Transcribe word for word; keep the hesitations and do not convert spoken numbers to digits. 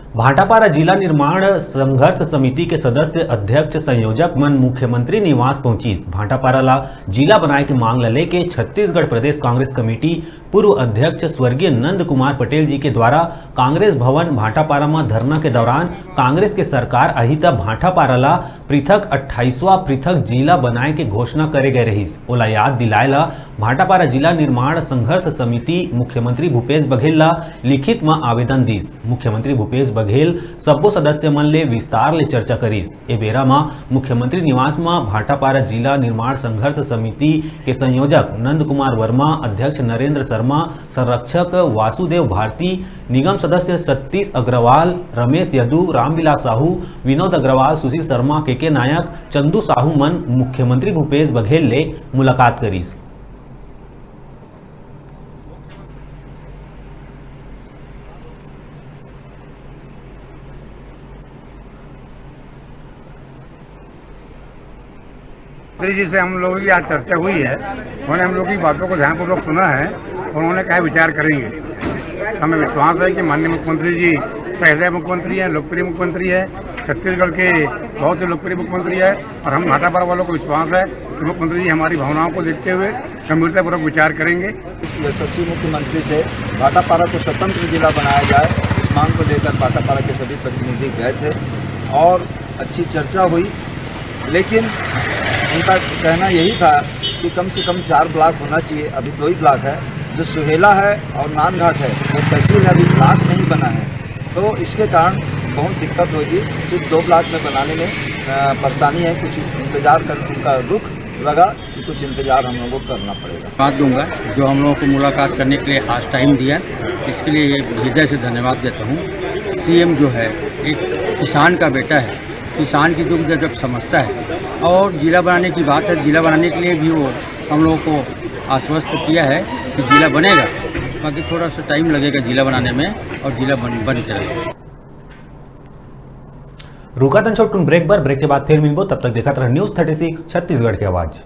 भाटापारा जिला निर्माण संघर्ष समिति के सदस्य, अध्यक्ष, संयोजक मन मुख्यमंत्री निवास पहुंचिस। भाटापारा ला जिला बनाए के मांग ला लेके छत्तीसगढ़ प्रदेश कांग्रेस कमेटी पूर्व अध्यक्ष स्वर्गीय नंद कुमार पटेल जी के द्वारा कांग्रेस भवन भाटापारा म धरना के दौरान कांग्रेस के सरकार आही त भाटापारा ला पृथक अट्ठाईसवां पृथक जिला बनाए के घोषणा करे गए रहिस। ओला याद दिलाए ला भाटापारा जिला निर्माण संघर्ष समिति मुख्यमंत्री भूपेश बघेल ला लिखित म आवेदन दिस। मुख्यमंत्री भूपेश बघेल सब्बो सदस्य मन ले विस्तार ले चर्चा करिस। ए बेरा म मुख्यमंत्री निवास म भाटापारा जिला निर्माण संघर्ष समिति के संयोजक नंद कुमार वर्मा, अध्यक्ष नरेंद्र शर्मा, संरक्षक वासुदेव भारती, निगम सदस्य सतीश अग्रवाल, रमेश यदु, रामविलास साहू, विनोद अग्रवाल, सुशील शर्मा, के के नायक, चंदू साहू मन मुख्यमंत्री भूपेश बघेल ले मुलाकात करिस। मंत्री जी से हम लोगों की आज चर्चा हुई है, उन्होंने हम लोग की बातों को ध्यानपूर्वक सुना है और उन्होंने कहा विचार करेंगे। हमें विश्वास है कि माननीय मुख्यमंत्री जी सहृदय मुख्यमंत्री हैं, लोकप्रिय मुख्यमंत्री है, छत्तीसगढ़ के बहुत ही लोकप्रिय मुख्यमंत्री है और हम भाटापारा वालों को विश्वास है कि मुख्यमंत्री जी हमारी भावनाओं को देखते हुए गंभीरतापूर्वक विचार करेंगे। यशस्वी मुख्यमंत्री से भाटापारा को स्वतंत्र जिला बनाया जाए, इस मांग को लेकर भाटापारा के सभी प्रतिनिधि गए थे और अच्छी चर्चा हुई, लेकिन उनका कहना यही था कि कम से कम चार ब्लॉक होना चाहिए। अभी दो ही ब्लॉक है, जो सुहेला है और नानघाट है, वो तहसील है, अभी ब्लॉक नहीं बना है, तो इसके कारण बहुत दिक्कत होगी। सिर्फ दो ब्लॉक में बनाने में परेशानी है, कुछ इंतजार कर, उनका रुख लगा कि कुछ इंतजार हम लोगों को करना पड़ेगा। बात दूंगा, जो हम लोगों को मुलाकात करने के लिए आज टाइम दिया, इसके लिए ये हृदय से धन्यवाद देता हूँ। सीएम जो है, एक किसान का बेटा है, किसान की दुख दर्द समझता है और जिला बनाने की बात है, जिला बनाने के लिए भी वो हम लोगों को आश्वस्त किया है कि जिला बनेगा, बाकी थोड़ा सा टाइम लगेगा जिला बनाने में और जिला बन बन के रहेगा। रुका तन छोटकुन ब्रेक बर, ब्रेक के बाद फिर मिलबो, तब तक देखत रह न्यूज़ थर्टी सिक्स छत्तीसगढ़ के आवाज़।